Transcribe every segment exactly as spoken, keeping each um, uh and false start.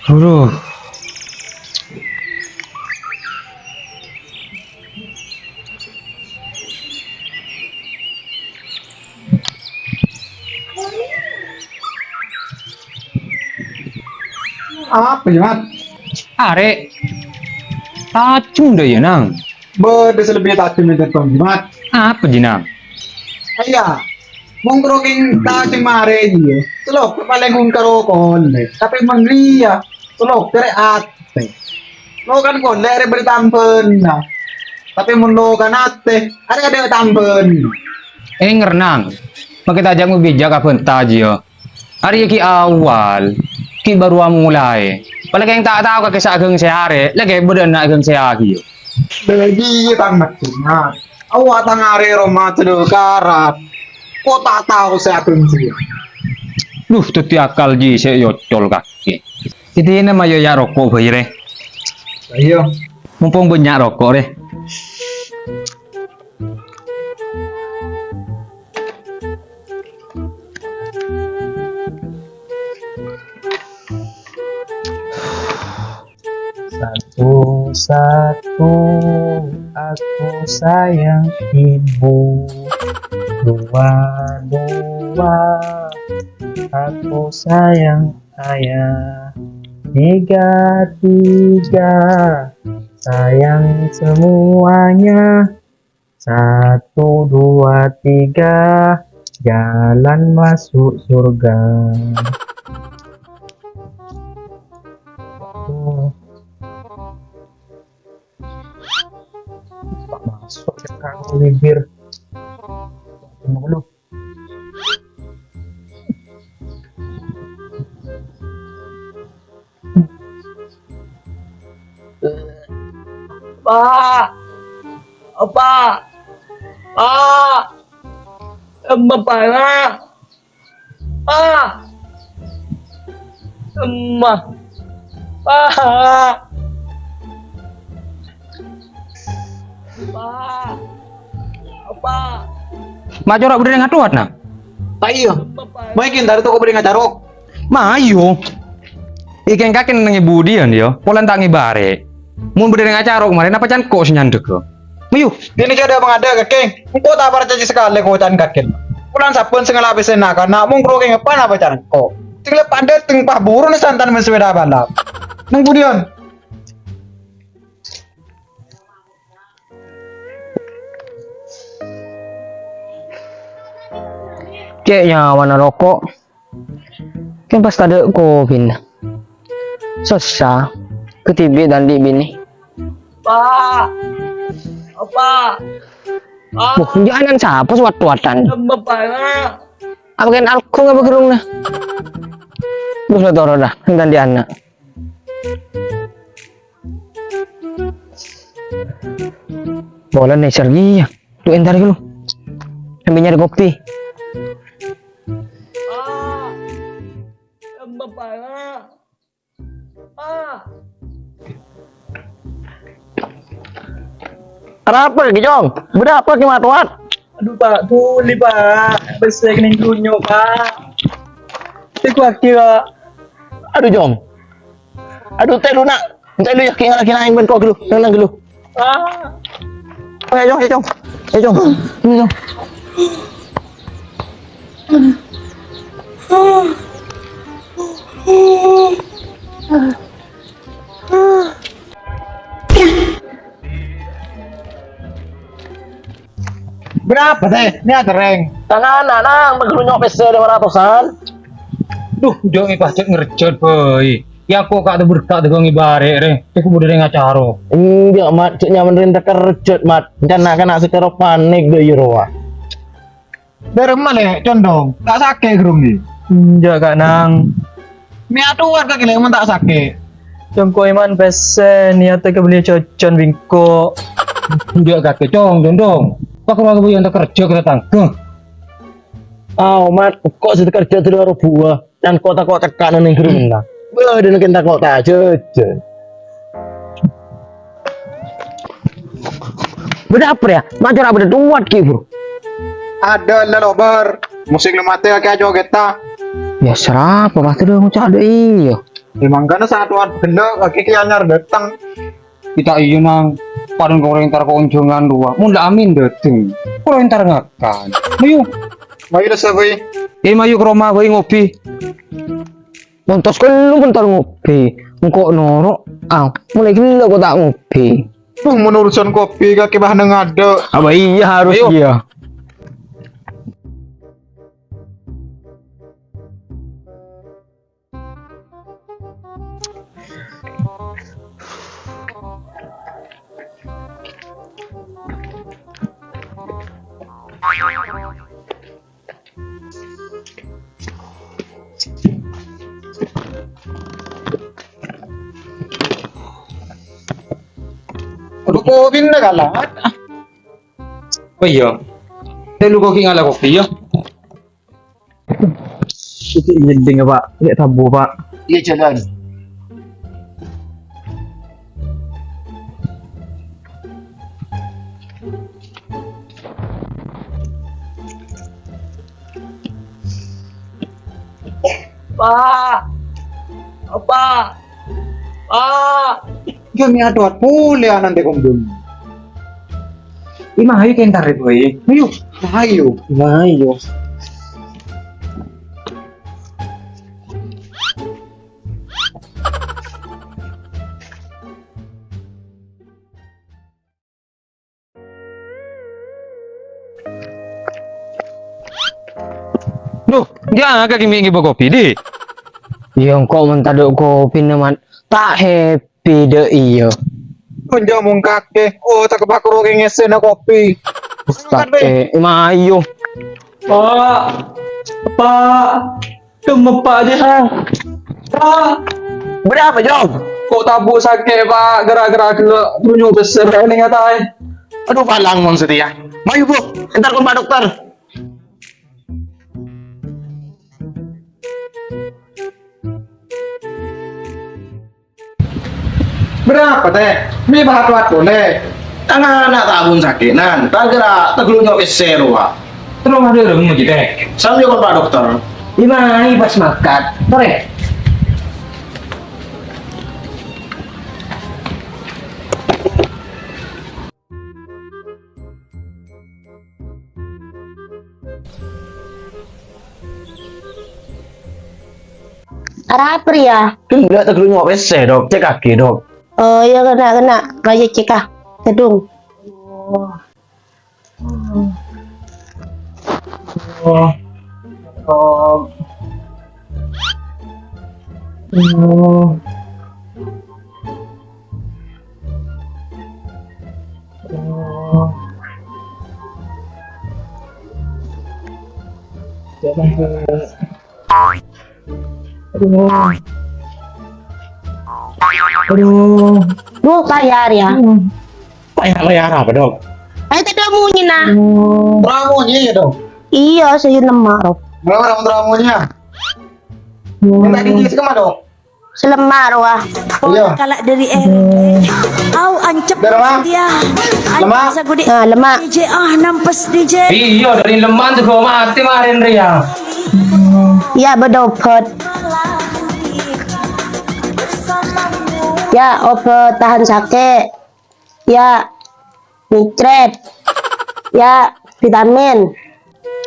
Duh. Apa ya, Mat? Arè'. Tajhem dâ' iyâ, Nang. Bâdâ sè lebbi tajhem dâri Bang Jimat. Apa, Ji, Nang? Iyâ, mon karo kèng tajhem arè' iyâ, cellok palèng ghun karo kolè, tapè mon rèya, cellok dâri atè. Lokan kolè arè' bâdâ tambhâna, tapè mon lokan atè, arè' adâ' tambhâna. Ènger, Nang, makè ta' jhâ' mabhijâk ka bhânta, Ji, yâ. Arèya ghi' awal, ghi' bhuru amolaè. Palèng kèng ta' tao ka kèsa aghângsèya arè', la ghi' bâdâ na aghângsèyaghi, yâ. Lah, iyâ, tang nèko, Mat. Awwa' tang arè' roma cedhâ karat. Ko' ta' tao sè aghângsèya. Duh, dhâddhi akal Ji sè èocol kakè. Dhâddhi, nèma yâ, yâ, roko' bhâi, rè. Ayo. Mumpung bânnya' roko', rè. Satu-satu aku sayang ibu, dua-dua aku sayang ayah, tiga-tiga sayang semuanya. Satu, dua, tiga, jalan masuk surga. Waduh. Tak masuk ya, Kang, bibir. Tunggu dulu. Pa'! Pa'! Pa'! Emma para'! Pa'! Emma! Pa'! Pa'! Pa'! Ma' coro' bâdâ rèng atowat, na? Ta' iyâ. Mayu kèng dâri toko bâdâ rèng acarok. Mayu. Kèng kakè nennengngè budiyân, yâ. Polana ta' ngèbâ arè'. Mon bâdâ rèng acarok marè, napa can ko' sè nyandhegghâ? Mayu. Dinèng kèya dâ' pangadâ, kakè. Engko' ta' parcajâ sakalè ka oca'na kakè. Polana sabbhân sè ngala' pèssèna kana', mon karo kèng eppa napa can ko'. Sè ngala' pandâteng pas buru na santan bân sapèda balap. Neng budiyân? Cè' nyawana roko'. Kèng pas tadâ' kopina. Sossa, kadhibi' ta' andi' binè. Pa'! Pa'! Pa'! Wah, jhânan sapa sè wat-watan? Emma para'! Apa kèng alkong apa gerrungnga? Wah, la toro' dâ, ta' andi' ana'. Polana nèser iyâ. Duh, entar ghâllu. Sambi nyarè kopi. Arapa, Ki Cong? Bâdâ apa, Ki Matowat? Adhu, Pa', dhuli, Pa'. Pèssè kennèng ghunyu', Pa'. Tèghuwâghi, Pa'. Adhu, Cong. Adhu, tèlu, Na'. Tèlu, yâ, kèng lagi naèng bân ko' ghâllu. Tenang ghâllu. Ah. Ayo, Cong, ayo, Cong. Ayo, Cong. Ini, Cong. Bârâmpa, Tè? Nèka kerrèng. Tang ana', Nang, pagghun nyo' pèssè lèma ratosan. Dhu, jhâ' ngèpajhâk ngerjhât bhâi. Yâ, kok ka' ta' berka' tèghâ ngèbâ arè', rè. Tèghu bâdâ rèng acarok. Enjâ', Mat. Jhâ' nyamana rèng ta' kerjhât, Mat. Èngkana na'-kana' sè karo panik, dhu, iyâ rowa. Dâremma, Lè', condhong. Ta' sakè' ghârung, ghi? Enjâ', Ka' Nang. Mè' atowat kakè, Lè', mon ta' sakè'. Cong ko' èman pèssè, niyadhâ kabelliyâ jhâjhân bi' engko'. Enjâ' kakè, Cong, condhong. Pakara kabâjâna ta' kerjhâ ka tatangghâ. Ao, Mat, engko' sè ta' kerjhâ dâri aro buwâ. Can ko' tako' cekka' neng ghârungnga. Bâdâna kèng tako' ta' jhâjhân. Bâdâ apa, yâ? Ma' cora' bâdâ towat, ghi, Bro. Adâ' la lobâr. Musik la matè kakè ajogèdhâ. Yâ, sèrapa, pastè dâ' ngoca' dâ' iyâ. Emang kana satuan ghellâ' kakè kè anyar dâteng. Kita iya, Nang. Padahal kok entar kok onjhângan rowa. Mon la Amin dâteng. Kok entar ngakan. Mayu. Mayu la, Sawi. Eh, mayu ka roma bhâi ngobi. Montos ghâllu entar ngobi. Engko' noro'. Ah, mulai ghellâ' kok ta' ngobi. Duh, mon urusan kopi kakè bâ' neng adâ'. Apa iya harus Ayo. Iya? Aduh, kok pindah kalah? Oh iya. Saya lupa ki ngalah kopi ya. Iki nyending, Pak. Ini tabu, Pak. Iya, jalan. Pak. Pak. Pak. Jâ' mè' adâ' polè ana'na kombon. Ima ayo kentar itu, eh. Ayo. Ayo. Ayo. Duh, jâ' kakè mè' ngibâ kopi, Di'. Iyâ, engko' mon tadâ' kopina, Man. Ta' happy dâ' iyâ. Mon jâ' mon kakè, oh, ta' kapakaro kè ngèssèna kopi. Kakè, mayu. Pak, Pak. Cuma Pak aja, ha. Pak. Bâdâ apa, Jong? Kok tabu' sakè', Pak? Gara-gara ghellâ' brunyok bessèr, Pak, neng ataè. Aduh, palang mon satèya. Mayu, Bu, entar kon Pak Dokter. Bârâmpa, Tè? Mè' bâ' hat-wat polè. Tang ana' ta' bun sakè'an, tang ghellâ' ta' ghellâ' nyok pèssè rowa. Terro madâ rèng mojhi, Tè? Sambi kon Pak Dokter. Dimma'a pas makat, torè. Arapa rèya? Ghellâ' ta' ghellâ' nyok pèssè, Dok. Cèkaghi, Dok. Oh, iyâ, kènè', kènè'. Ayo cèka. Tèdung. Oh. Oh. Oh. Oh. Jangan. Aduh. Aduh. Duh, payah ya. Payah, payah apa, Dok? Ayo, tadi munyi, nah. Ramunya ya, Dok? Iya, saya lemak, Dok. Berapa ramu ramunya? Minta dikit kemana, Dok? Selemak rowa. Iya. Kalak dari Eri. Au ancep dia. Lemak. Ancep sagudi. Ah, lemak. D J ah nampes D J. Iya, dari lemak tuh gua mati kemarin, Ria. Ya, bedobot. Ya, obat tahan sakit. Ya, micret. Ya, vitamin.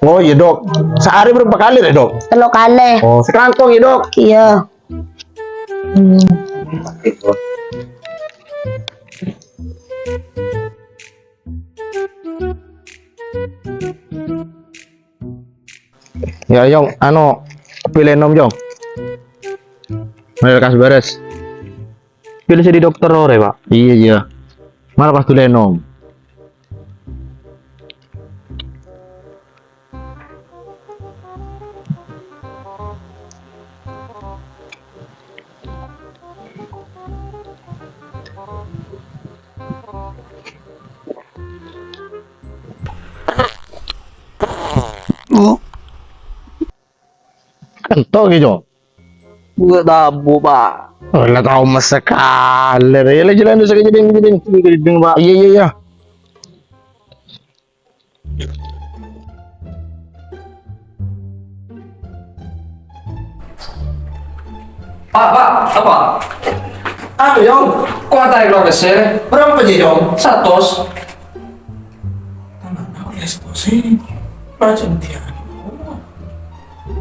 Oh, iya, Dok. Sehari berapa kali, Dok? Telu kali. Oh, sekelangkong ya, Dok? Iya. Ya, Yong, anu, pilih nom, Yong. Ayo, kas beres. Pilih si dokter ore, Pak. Iya, iya. Malah pas dulu nom. Oh. Kento gitu. Gue tabu, Pak. Oh, lah tahu mas sekali. Ya, lah, jalan dulu, jalan, jalan. Ini gedeng, Pak. Iya, iya, iya. Pak, Pak, apa? Anu, Yong. Kok ataè kalowar pèssè? Bârâmpa jiyâ, Yong? Satos. Tanana oleh satos sih. Rajin tiang.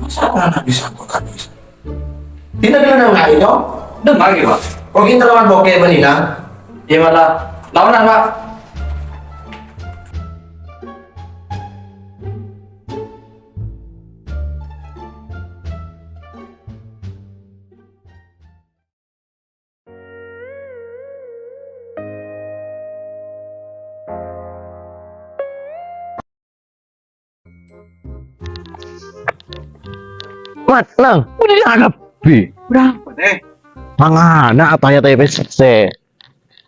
Masa tanana bisa kok kan bisa? Dinah, dinah, nang laèn, Yong. Dâ' emma ghi, Pak? Kok ghi' terro bokè bânnè, nah? Iyâ, malah. Laonan, Pak. Mat, Nang, udah kabbhi. Bârâmpa, Tè? Mangkana ataè-ataè pèssè.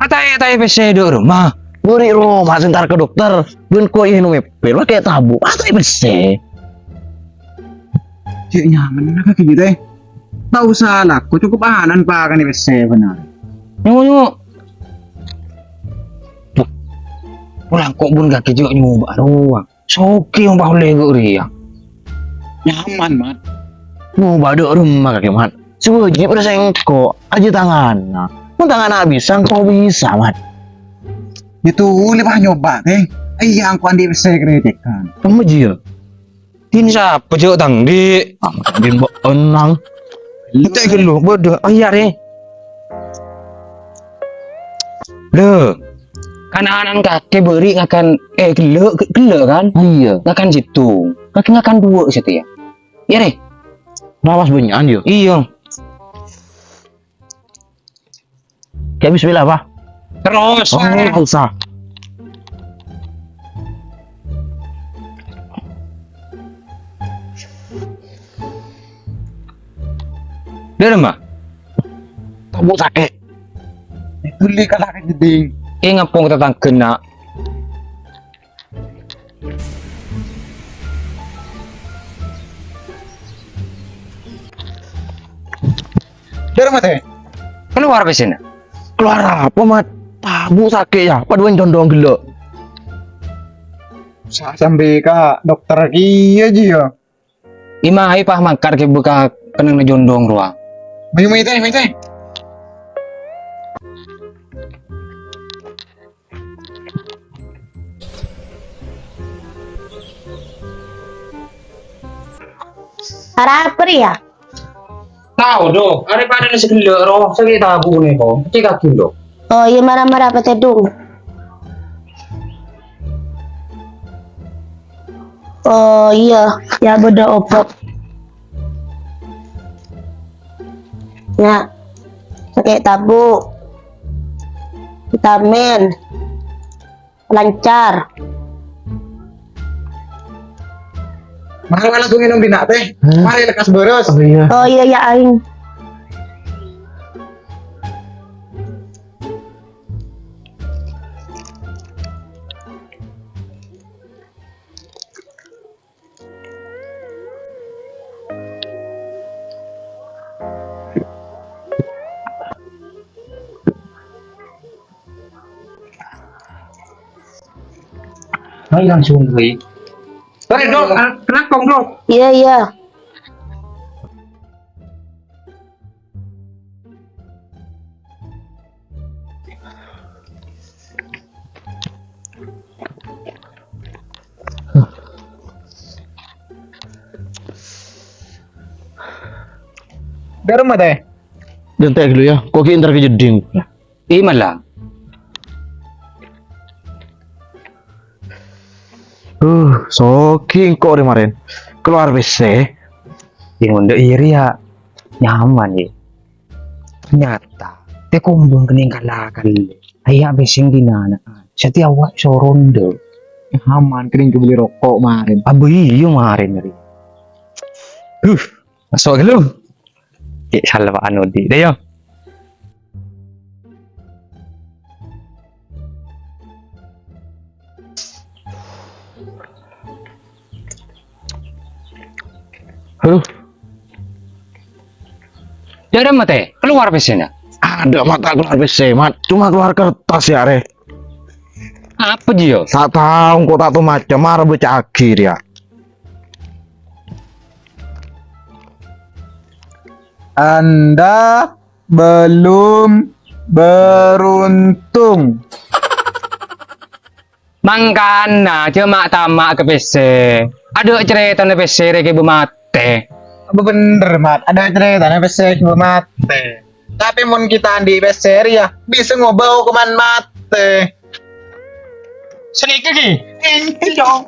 Ataè-ataè pèssè dâ' roma. Bâri' roma sè entar ka dokter. Bân kok ènom mèpèl, makè tabu'. Ataè pèssè. Cè' nyamanna kakè, Tè. Ta' osa alako, cokop ana'na pakanè pèssè bhender. Nyongo', nyongo'. Duh. Pola kok bun kakè jhâ' nyoba rowa. Soghi ompa ollè ghu' rèya. Nyaman, Mat. Nyoba dâ' roma kakè, Mat. Sè wâjib rèya sèngko', ajiyâ tanganna. Mon tanganna bisa, engko' bisa, Mat. Yâ tolè pas nyoba, Tè. Iyâ, engko' andi' pèssè krètèkan. Kemma jiyâ? Din sapa jhâ' tang di'? Din bâ'na, Nang. Entè' ghâllu, bâdâ. Oh, iyâ, rè. Lho. Kan ana'na kakè bâri' ngakan, eh, ghellâ', ghellâ', kan? Iyâ. Ngakan sèttong. Kakè ngakan duwâ' satèya. Iyâ, rè. Lawas bânnya'an, yâ? Iyâ. Kaè bismillah, Pak. Terus. Oh, nggak usah. Dâ' roma? Tabu' sakè'. Dibully ka sakè' ghi'. Eh, ngampong tatangghâna. Dâ' roma, Tè? Kalowar pèssèna. Kalowar apa, Mat? Tabu' sakè', yâ? Padâ bân jhundhung ghellâ'. Sa-, sambi ka dokter kèya jiyâ. Ima, ayo, pas mangkat kè bâkal kennengnganna jhundhung rowa. Mayu, mayu, Tè, mayu, Tè. Arapa rèya? Tao, Do. Arè padâna sè ghellâ' rowa, sakè' tabu' nèko. Cèkaghi, Do. Oh, iyâ, mara-mara apa tèdung? Oh, iyâ, yâ bâdâ obat. Yâ, sakè' tabu'. Vitamin. Lancar. Mara langsung ngènom dinna', Tè. Hah? Marè lekkas bârâs. Oh, iyâ. Oh, iyâ, yâ, aèng. Ayo langsung, weh. Sorry, Dok. Ah, kenapa, Dok? Iya, iya. Dâ' remma, Tè? Dântè' ghâllu, yâ. Kok ghi' entar ka jeddhing. Iyâ, mala. Uh, soghi engko' rè marèn. Kalowar pèssè. Yâ, ngonḍâ' iyâ rèya nyaman, yâ. Ternyata, tè kombhâng kennèng kala-kallè. Ayya' pèssè dinana. Satèya awwa' soro nḍâ'. Nyaman kennèng kabelli roko' marèn. Abbâ iyâ marèn rè. Huh, maso' ghâllu. Cè' salpa'an odi', dâ' yâ. Halo. Dâ' remma, Tè, kalowar pèssèna? Adâ', Mat, ta' kalowar pèssè, Mat. Coma kalowar kertas, yâ, rè. Apa jiyâ? Ta' tao, engko' ta' tao maca, mara bâca'aghi, rèya. Anda belum beruntung. Mangkana jhâ' ma'-tama' ka pèssè. Adâ' carètana pèssè rè ghibâ matè. Apa bener, Mat? Adâ' carètana pèssè ghibâ matè. Tapè mon kita andi' pèssè rèya bisa ngobâ hukuman matè. Sanèka ghi? Èngghi, Cong.